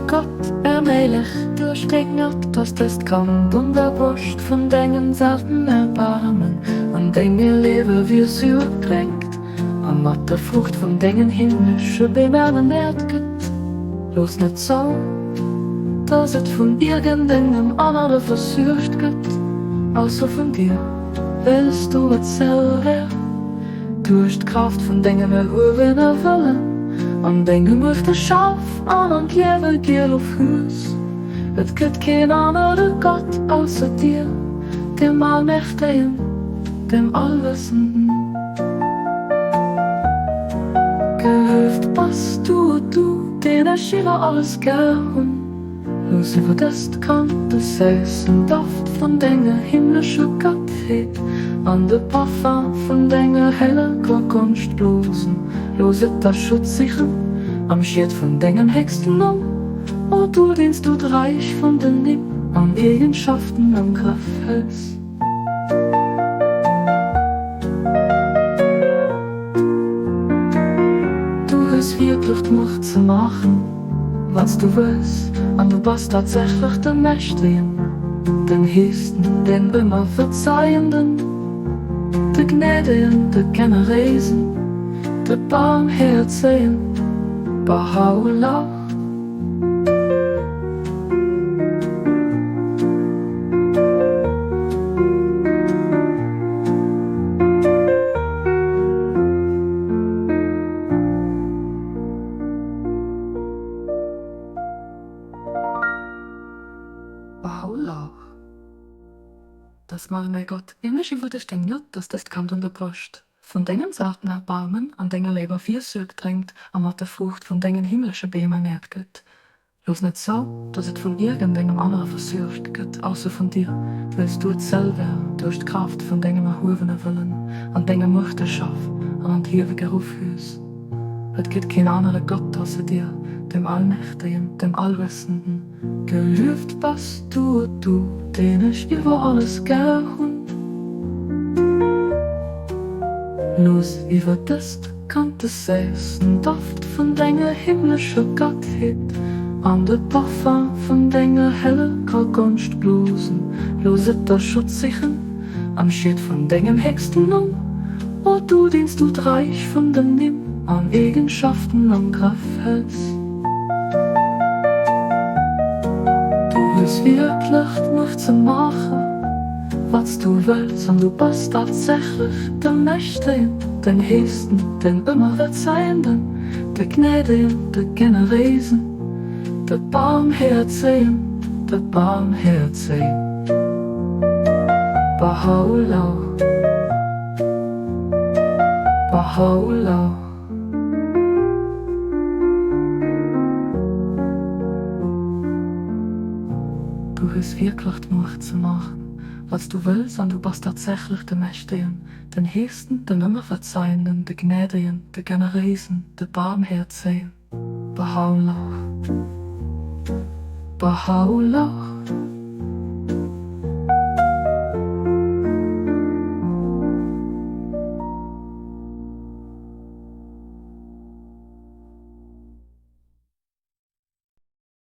Gott erméiglecht duerch deng Gnod, dass dëst Kand un der Broscht vun dengem zarten Erbaarmen an denge léiwe Virsuerg drénkt a mat der Fruucht vun dengen himmlesche Beem ernährt gëtt. Looss net zou, dass et vun iergendengem anere versuergt gëtt, ausser vun dir, well s du et selwer duerch d'Kraaft vun dengem erhuewene Wëllen an denge Muecht erschaf an an d'Liewe geruff hues. Et gëtt keen anere Gott ausser dir, dem Allmächtegen, dem Allwëssenden. Gelueft bass du, o du, deen ech iwwer alles gär hunn. Looss iwwer dëst Kand de séissen Doft vun denger himmlescher Gottheet an de Parfum vun denger helleger Gonscht blosen. Looss et der Schutz sichen am Schiet vun dengem héchsten Numm, o du, deen s du d'Räich vun den Nimm an Eegenschaften am Grëff hues. Du hues wierklech d'Muecht ze maachen. Wat s du wëlls, an du bass tatsächlech de Mächtegen, den Héchsten, den ëmmer Verzeienden, de Gnädegen, de Generéisen, de Barmhäerzegen, Bahá'u'lláh. Bahá'u'lláh, Dass mar, mäi Gott, eeneg iwwer dech deng Gnod, dass dëst Kand un der Broscht vun dengem zarten Erbarmen an denger léiwer Virsuerg drénkt a mat der Fruucht vun dengen himmlesche Beem ernährt gëtt. Looss net zou, dass et vun iergendengem anere versuergt gëtt, ausser vun dir, well s du et selwer duerch d'Kraaft vun dengem erhuewene Wëllen an denger Muecht erschaf an an d'Liewe geruff hues. Et gëtt keen anere Gott ausser dir, dem Allmächtegen, dem Allwëssenden. Gelueft bass du, o du, deen ech iwwer alles gär hunn. Looss iwwer dëst Kand de séissen Doft vun denger himmlescher Gottheet an de Parfum vun denger helleger Gonscht blosen. Looss et der Schutz sichen am Schiet vun dengem héchsten Numm, o du, deen s du d'Räich vun den Nimm an Eegenschaften am Grëff häls. Du hues wierklech d'Muecht ze maachen, wat s du wëlls, an du bass tatsächlech de Mächtegen, den Héchsten, den Ëmmerverzeienden, de Gnädegen, de Generéisen, de Barmhäerzegen, de Barmhäerzegen. Bahá'u'lláh, Bahá'u'lláh. Du hues wierklech d'Muecht ze maachen, wat s du wëlls, an du bass tatsächlech de Mächtegen, den Héchsten, den Ëmmerverzeienden, de Gnädegen, de Generéisen, de Barmhäerzegen. Bahá'u'lláh. Bahá'u'lláh.